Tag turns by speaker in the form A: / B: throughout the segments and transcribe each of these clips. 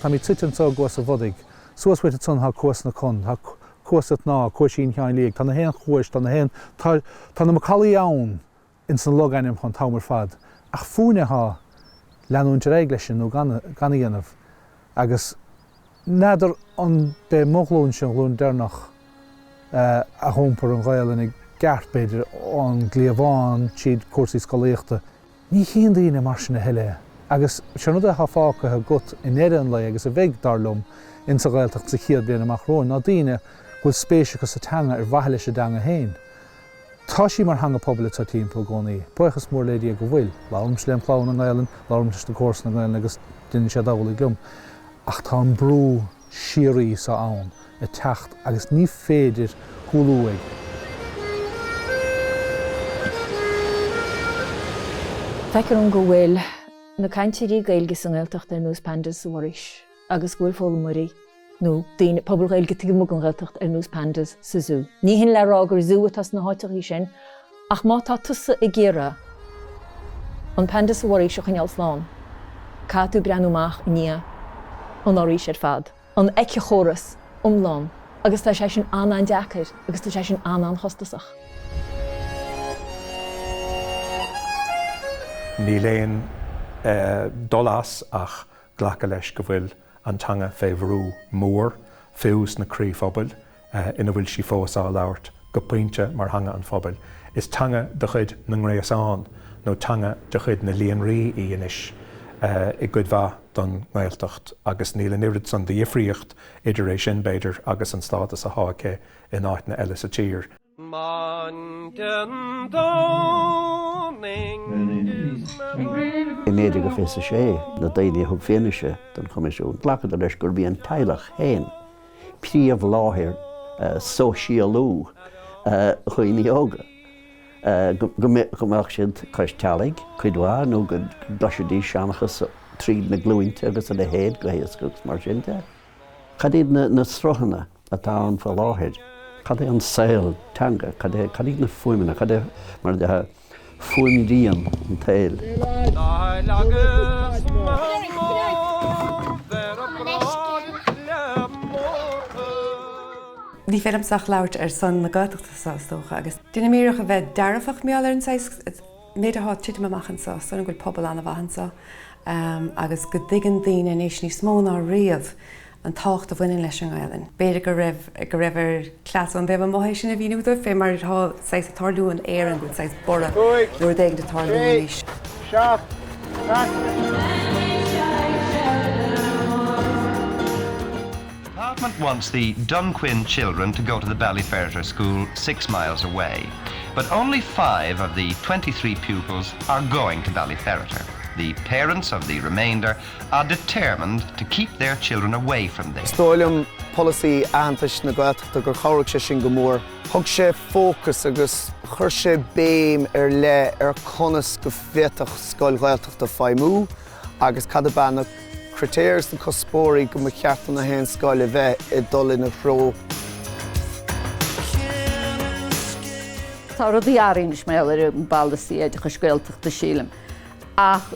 A: Táimid suite anseo i gCuas an Bhodaigh. Suas uait ansan tá Cuas na Con, tá Cuas an tSnáth, Cuaisín Sheáin Liag, tá na haon chuais, tá na haon, tá, tá na macallaí ann ins na logainmneacha an t-am ar fad. Ach fúinne atá leanúint ar aghaidh leis sin nó gan, gan a dhéanamh. Agus n'fheadar an b'é mo ghlúinse an ghlúin deireanach a dh'iompar an Ghaelainn i gceart, b'fhéidir, ón gcliabhán tríd cúrsaí scolaíochta. Ní chíonn daoine mar sin a thuilleadh é. Agus sé an rud atá fágtha agat i ndeireadh an lae, agus a bheidh, dar liom, insa Ghaeltacht sa chéad bhliain amach romhainn, ná daoine go bhfuil spéis acu sa teanga ar mhaithe leis an dteanga féin. Tá sí mar theanga pobail anso timpeall i gcónaí. Buíochas mór le Dia go bhfuil. Labhraímse lem chlann i nGaelainn, labhraím leis na comharsana i nGaelainn agus deineann siad amhlaidh liom. Ach tá an brú síoraí so ann ag teacht agus ní féidir cúlú uaidh.
B: Feictear dom go bhfuil na cainteoirí Gaeilge sa nGaeltacht ar nós pandas sa bhforaois agus go bhfuil foghlaimeoirí nó daoine, pobal Gaeilge taobh amuigh den Ghaeltacht ar nós pandas sa zú. Ní hin le rá gur zú atá sna háiteachaí sin, ach má tá tusa ag iarraidh an panda sa bhforaois a choinneáil slán, caithfidh tú breathnú amach i ndiaidh an fhoraois ar fad, an éiceachóras iomlán, agus tá sé sin an-an-deacair agus tá sé sin an-an-chostasach.
C: Níl aon dul as ach glacadh leis go bhfuil an teanga fé bhrú mór, fiú sna croíphobail ina bhfuil sí fós á labhairt, go pointe, mar theanga an phobail. Is teanga de chuid na ngréasán nó teanga de chuid na líonraí í anois i gcuid mhaith don nGaeltacht agus níl an oiread san de dhifríocht idir é sin, b'fhéidir, agus an stádas athá aici in áiteanna eile sa tír.
D: I 1926, na daoine a thug fianaise don Choimisiún, ghlacadar leis gurb í an teaghlach féin príomhláthair sóisialú dhaoine óga, go mbeadh siad cois teallaigh cuid mhaith nó go gcloisfidís seanchas tríd na glúinte agus a leithéid go héasca agus mar sin de. Cad iad na sruthanna atá ann faoi láthair? Cad é an saol teanga? Cad é, cad iad na fuaimeanna? Cad é, mar a déarfá, fuaimrian an tsaoil?
E: Ní féidir liomsa ach labhairt ar son na Gaeltachta seo, is dócha, agus déanaim iarracht a bheith dearfach mar gheall ar an saghas méid atá ag titim amach anseo, is dóigh liom go bhfuil pobal an-mhaith anseo agus go dtuigeann daoine anois níos mó ná riamh an tábhacht a bhaineann leis an nGaelainn. B'fhéidir go raibh go raibh ar chleas ón dtaobh amuigh é sin a mhíniú dóibh, fé mar atá saghas ag tarlú in Éirinn, go bhfuil saghas borradh nó rud éigin ag tarlú anois. 7,
F: Department wants the Dunquin children to go to the Ballyferriter school 6 miles away, but only 5 of the 23 pupils are going to Ballyferriter. The parents of the remainder are determined to keep their children away from there.
G: Is dóigh liom polasaí aitheantais na Gaeltachta gur chabhraigh sé sin go mór. Thug sé fócas agus chuir sé béim ar leith ar conas go bhféadfadh scoil Ghaeltachta feidhmiú agus cad ab ea na critéir agus na cuspóirí go mba cheart do na haon scoil a bheith ag dul ina threo.
H: Tá rudaí athraithe anois mar gheall ar an bpolasaí oideachais Gaeltachta, sílim, ach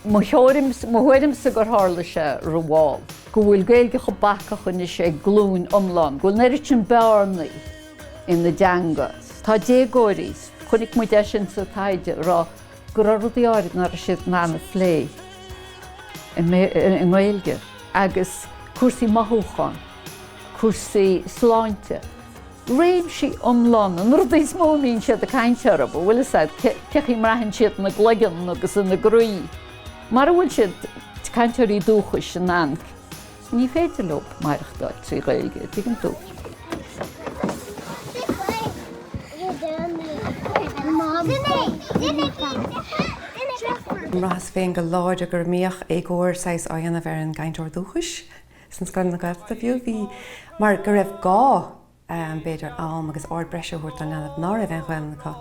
H: mo thuairimse gur tharla sé rómhall, go bhfuil Gaeilge chomh bacach anois ag glúin iomlán, go bhfuil an oiread sin bearnaí ina dteanga. Tá déagóirí, chonaic muid é sin sa taighde, ag rá go raibh rudaí áirid nach raibh siad in ann a phlé i nGaeilge agus cúrsaí mothúchán, cúrsaí sláinte, réimsí iomlána, na rudaí is mó a mbíonn siad ag caint orthu, an bhfuil fhios a'd, cé chaoi a mbraitheann siad ina gcloigeann agus ina gcroí. Mara bhfuil siad, cainteoirí dúchais, in ann Ní féidir leo maireachtáil trí Ghaeilge, an dtuigeann tú.
E: Bhraitheas féin go láidir go mbíodh éagóir saghas á dhéanamh ar an gcainteoir dúchais sna scoileanna Gaeltachta fiú. Bhí, mar go raibh gá b'fhéidir, am agus aird breise a thabhairt don leanbh ná raibh aon Ghaelainn acu,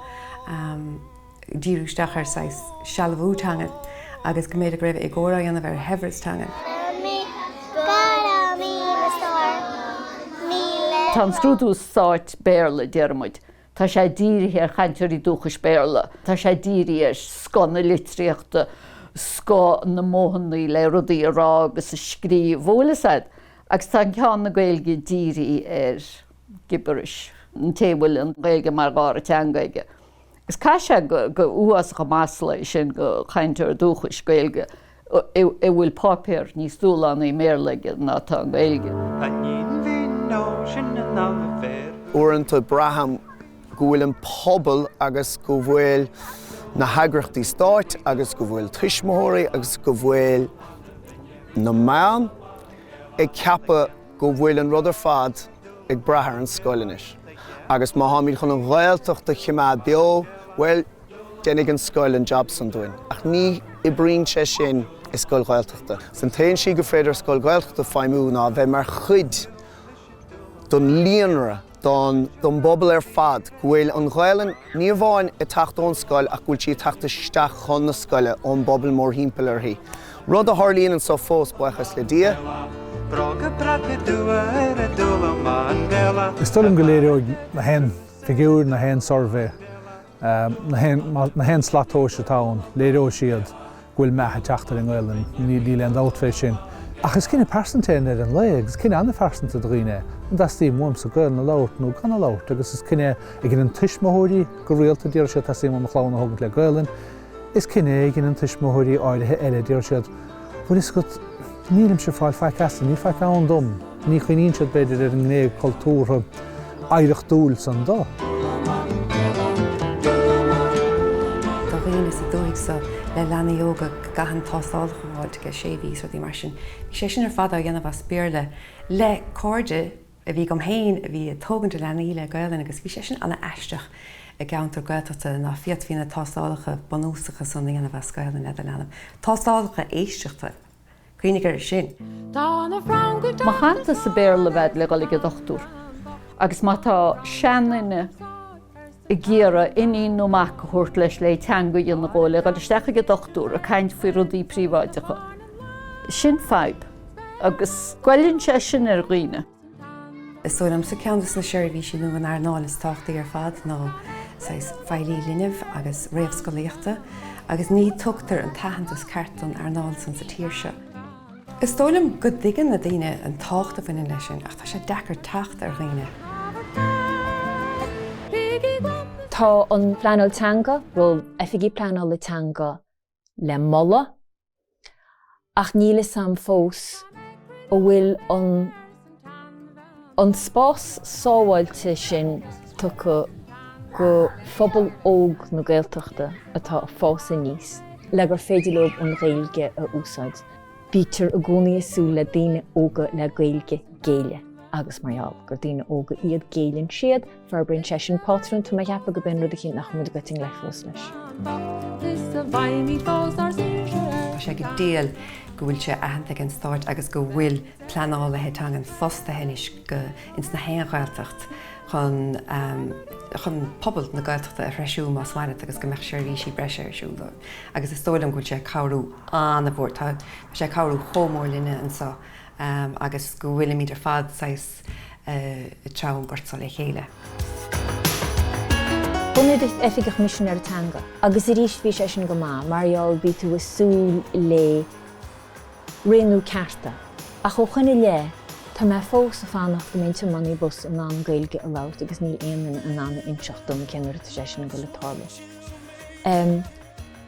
E: díriú isteach ar saghas sealbhú teangan agus go mb'fhéidir go raibh éagóir á dhéanamh ar shaibhreas teangan.
H: Tá an scrúdú stáit Béarla, déarfaidh muid. Tá sé dírithe ar chainteoirí dúchais Béarla. Tá sé dírithe ar scoth na litríochta, scoth na modhanna le rudaí a rá agus a scríobh, an bhfuil fhios a'd. Agus tá an ceann na Gaeilge dírithe ar gibberish, an té a bhfuil an Ghaeilge mar dhara teanga aige. Agus caithfidh sé gur uafásach an masla é sin do chainteoir dúchais Gaeilge a bhfuil páipéar níos dúshlánaí i mBéarla aige ná atá i nGaeilge.
G: Uaireanta braithim go bhfuil an pobal agus go bhfuil na heagraíochtaí stáit agus go bhfuil tuismitheoirí agus go bhfuil na meáin ag ceapadh go bhfuil an rud ar fad ag brath ar an scoil anois agus má tháimid chun an Ghaeltacht a choimeád beo, bhuel, déanfaidh an scoil an jab san dúinn. Ach ní oibríonn sé sin i scoil Ghaeltachta. An t-aon slí gur féidir scoil Ghaeltachta feidhmiú ná a bheith mar chuid don líonra, don don bpobal ar fad, go bhfuil an Ghaelainn ní amháin ag teacht ón scoil ach go bhfuil sí ag teacht isteach chun na scoile ón bpobal mórthimpeall uirthi. Rud a tharlaíonn anseo fós, buíochas le Dia.
A: Is dóigh liom go léireoidh na haon figiúir, na haon suirbhé, na haon slat tomhais atá ann, léireoidh siad go bhfuil meath ag teacht ar an nGaelainn, níl aon dabht fé sin. Ach is cinneadh pearsanta é i ndeireadh an lae, agus cinneadh an-phearsanta do dhaoine é, an dteastaíonn uaimse Gaelainn a labhairt nó gan a labhairt, agus is cinneadh a ghineann tuismitheoirí go rialta, déarfaidh siad teastaíonn uaim mo chlann a thógaint le Gaelainn. Is cinneadh é a ghineann tuismitheoirí áirithe eile, déarfaidh siad, bhfuil fhios agat, nílimse ag fáil faic aisti, níl faic ann dom. Ní chuimhníonn siad, b'fhéidir, ar an ngné cultúrtha oidhreachtúil san do.
E: Do dhaoine sa dúthaigh so le leanaí óga go gcaithfinn tástálacha a fháilt ag sé mhí is rudaí mar sin. Bhí sé sin ar fad á dhéanamh as Béarla le cairde a bhí agam féin a bhí ag tógaint a leanaí le Gaelainn agus bhí sé sin an-aisteach i gceantar Gaeltachta ná féadfaí na tástálacha bunúsacha san a dhéanamh as Gaelainn le do leanbh. Tástálacha éisteachta, cuimhnigh air sin.
H: Má tánn tusa Béarla a bhead le dhul ag an dochtúr agus má tá seanduine ag iarraidh iníon nó mac a thabhairt leis le teanga a dhéanamh dhó le dhul isteach ag an dochtúr ag caint faoi rudaí príobháideacha, sin fadhb agus goilleann sé sin ar dhaoine.
E: Is dóigh liomsa ceann de na seirbhísí nó an earnáil is tábhachtaí ar fad ná saghas feighlí linbh agus réamhscolaíochta agus ní tugtar an t-aitheantas ceart don earnáil san sa tír seo. Is dóigh liom go dtuigeann na daoine an tábhacht a bhaineann leis sin ach tá sé deacair teacht ar dhaoine.
B: Tá an phleanáil teanga, ról oifigigh pleanála teanga le moladh Ach níl fhios a'm fós an bhfuil an an spás sábháilte sin tugtha go phobal óg na Gaeltachta atá ag fás aníos le gur féidir leo an Ghaeilge a úsáid. Bítear i gcónaí ag súil le daoine óga le Gaeilge géilleadh agus mar gheall gur daoine óga iad géilleann siad. Forbraíonn sé sin pátrún, tá mé ag ceapadh gurb é an rud eicínt nach bhfuil muid ag goil i ngleic fós leis.
E: Tá sé go diail go bhfuil sé aitheanta ag an Stáit agus go bhfuil pleanálaithe teangan fostaithe anois go ins na haon Ghaeltacht chun chun pobal na Gaeltachta a threisiú más maith leat agus go mbeadh seirbhísí breise ar siúl dóibh agus is dóigh liom go bhfuil sé ag cabhrú an-mhór tá sé ag cabhrú chomh mór linne anseo agus go bhfuilimid ar fad saghas ag treabhadh an gort so le chéile.
B: Bunaíodh Oifig an Choimisinéara Teanga agus arís bhí sé sin go maith mar gheall bhí tú ag súil le rianú cearta. Ach ó shoin i leith tá mé fós ag fanacht go mbeidh an tiománaí bus in ann Gaeilge a labhairt agus níl aon duine in ann a inseacht dom cén uair atá sé sin ag dul ag tarlú.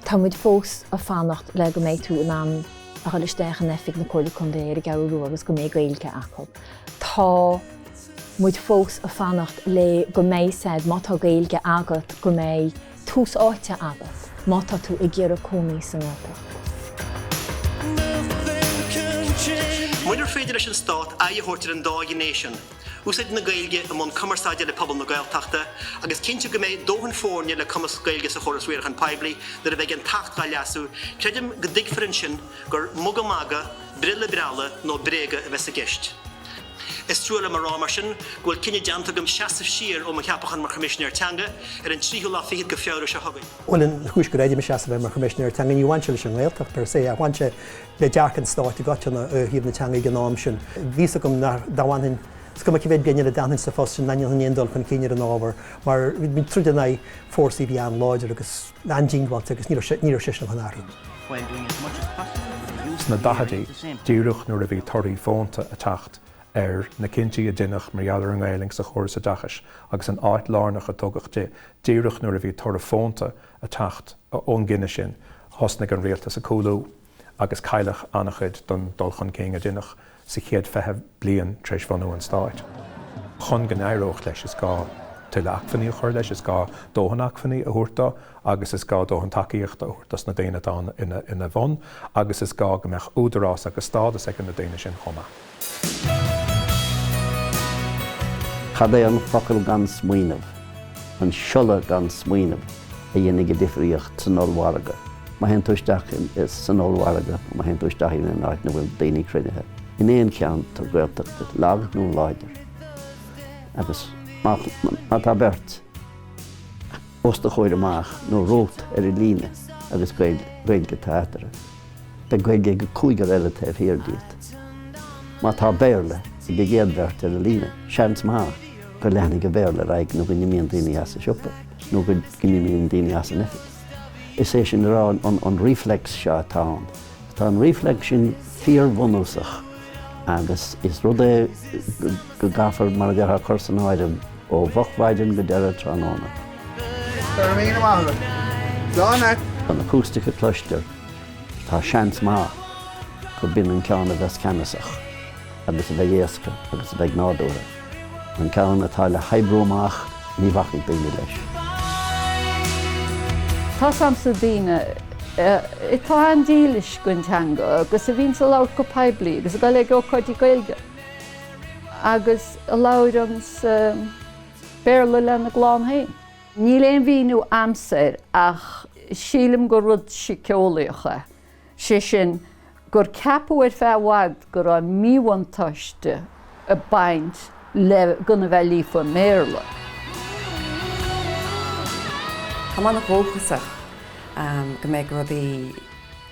B: Tá muid fós ag fanacht le go mbeidh tú in ann a dhul isteach in oifig na Comhairle Contae ar an gCeathrú Rua agus go mbeidh Gaeilge acu. Tá muid fós ag fanacht le go mbeidh said, má tá Gaeilge agat, go mbeidh tús áite agat má tá tú ag iarraidh cónaí sa nGaeltacht.
I: Munar féidir leis an Stát aghaidh a thabhairt ar an dá ghné sin, Úsáid na Gaeilge i mbun cumarsáide le pobal na Gaeltachta agus cinntiú go mbeidh dóthain foirne le cumas Gaeilge sa chóras riaracháin poiblí nuair a bheidh an tAcht dhá leasú, creidim go dtuigfear ansin gur mugadh magadh, brille brealla nó bréaga a bheas i gceist. Is trua liom a rá mar sin go bhfuil cinneadh déanta agam seasamh siar ó mo cheapachán mar Choimisinéir Teanga ar an tríú lá fichead go Feabhra seo chugainn.
J: Bhuel, an chúis gur éirigh mise as a bheith mar Choimisinéir Teanga, ní bhain sé leis an nGaeltacht per se, ach bhain sé le dearcadh an stáit i gcoitinne ó thaobh na teanga ag an am sin. Bhí fhios agam nach dá bhfanfainn. Is cuma cé mhéad bliain eile a d'fhanfainn sa phost sin, nach ndéanfainn aon dul chun cinn ar an ábhar mar bhí mé ag troid in aghaidh fórsaí a bhí an-láidir agus an-diongbháilte agus ní raibh ní raibh sé sin chun athrú.
C: Sna daichidí, díreach nuair a bhí torthaí fónta ag teacht ar na cinntí a deineadh mar gheall ar an nGaelainn sa chóras oideachais agus an áit lárnach a tugadh di, díreach nuair a bhí toradh fónta ag teacht ón gcinneadh sin, thosnaigh an rialtas ag cúlú agus cailleadh an-chuid den dul chun cinn a deineadh sa chéad 20 bliain tar éis bhunú an stáit. Chun go n-éireodh leis is gá tuilleadh acmhainní a chur leis, is gá dóthain acmhainní a thabhairt dó agus is gá dóthain tacaíochta a thabhairt dos na daoine atá ina bhun agus is gá go mbeadh údarás agus stádas ag na daoine sin chomh maith.
D: Cad é an focal gan smaoineamh, an siolla gan smaoineamh a dhéanfaidh an difríocht san ollmhargadh? Má théann tú isteach san ollmhargadh, má théann tú isteach in aon áit ina bhfuil daoine cruinnithe, in aon cheantar Gaeltachta, lag nó láidir, agus má tá beirt os do chomhair amach nó romhat ar an líne agus Gaeilge atá eatarthu, beidh Gaeilge ag an cúigear eile taobh thiar díot. Má tá Béarla ag an gcéad bheirt ar an líne, seans maith go leanfaidh an Béarla ar aghaidh nó go n-imíonn daoine as an siopa nó go n-imíonn daoine as an oifig. Is é sin a rá an reflex seo atá ann. Tá an reflex sin fíorbhunúsach agus is rud é go gcaithfear, mar a déarfá, cur san áireamh ó mhochmhaidin go deireadh tráthnóna.
K: Go raibh míle maith agat. Slán leat.
D: An acústic a cloistear, tá seans maith go b'in an ceann a bheas ceannasach agus a bheidh éasca agus a bheidh nádúrtha. An ceann atá le hoibriú amach, ní bhacfaidh daoine leis.
H: Tá's a'msa daoine atá an-dílis don teanga agus a bhíonns a labhairt go poiblí agus ag dul ag ócáidí Gaeilge agus a labhranns Béarla lena gclann féin. Níl aon mhíniú a'msa air ach sílim gur rud síceolaíoch é, sé sin gur ceapadh ar feadh i bhfad go raibh míbhuntáiste ag baint le gan a bheith líofa i mBéarla.
E: Táim an-dhóchasach go mbeidh rudaí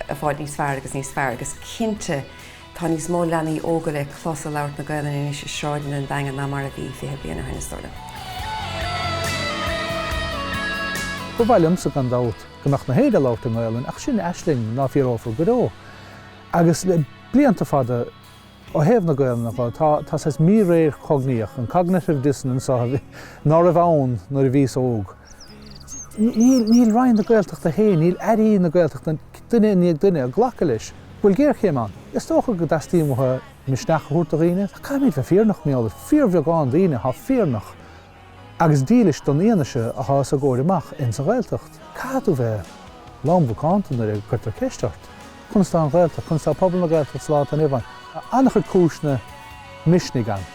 E: ag fáil níos fearr agus níos fearr agus cinnte tá níos mó leanaí óga le clos ag labhairt na Gaelainne anois i sráideanna an Daingin ná mar a bhí 20 bliain ó shin, is dóigh liom.
A: Ba mhaith liomsa, gan dabht, go mbeadh na héinne ag labhairt i nGaelainn ach sin aisling ná fíorófar go deo. Agus le blianta fada, ó thaobh na Gaelainne dho, tá, tá saghas míréir chognaíoch, an cognitive dissonance seo a bhí, ná raibh ann nuair a bhíos óg. Níl, níl Roinn na Gaeltachta féin, níl Airí na Gaeltachta, duine i ndiaidh duine, ag glacadh leis go bhfuil géarchéim ann. Is dócha go dteastaíonn uathu misneach a thabhairt do dhaoine, ach caithfimid bheith fírinneach, mar gheall ar fíorbheagán daoine atá fírinneach agus dílis don fhianaise atá os a gcomhair amach ins an Ghaeltacht. Caithfidh tú bheith lánmhacánta nuair a cuirtear ceist ort, conas tá an Ghaeltacht, conas tá pobal na Gaeltachta sa lá atá inniu ann? An-chuid cúiseanna misnigh ann.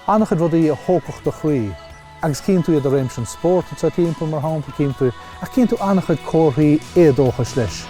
A: An-chuid rudaí a thógfadh do chroí agus cíonn tú iad i réimse an spóirt anseo timpeall, mar shampla, cíonn tú, ach cíonn tú an-chuid comharthaí éadóchais leis.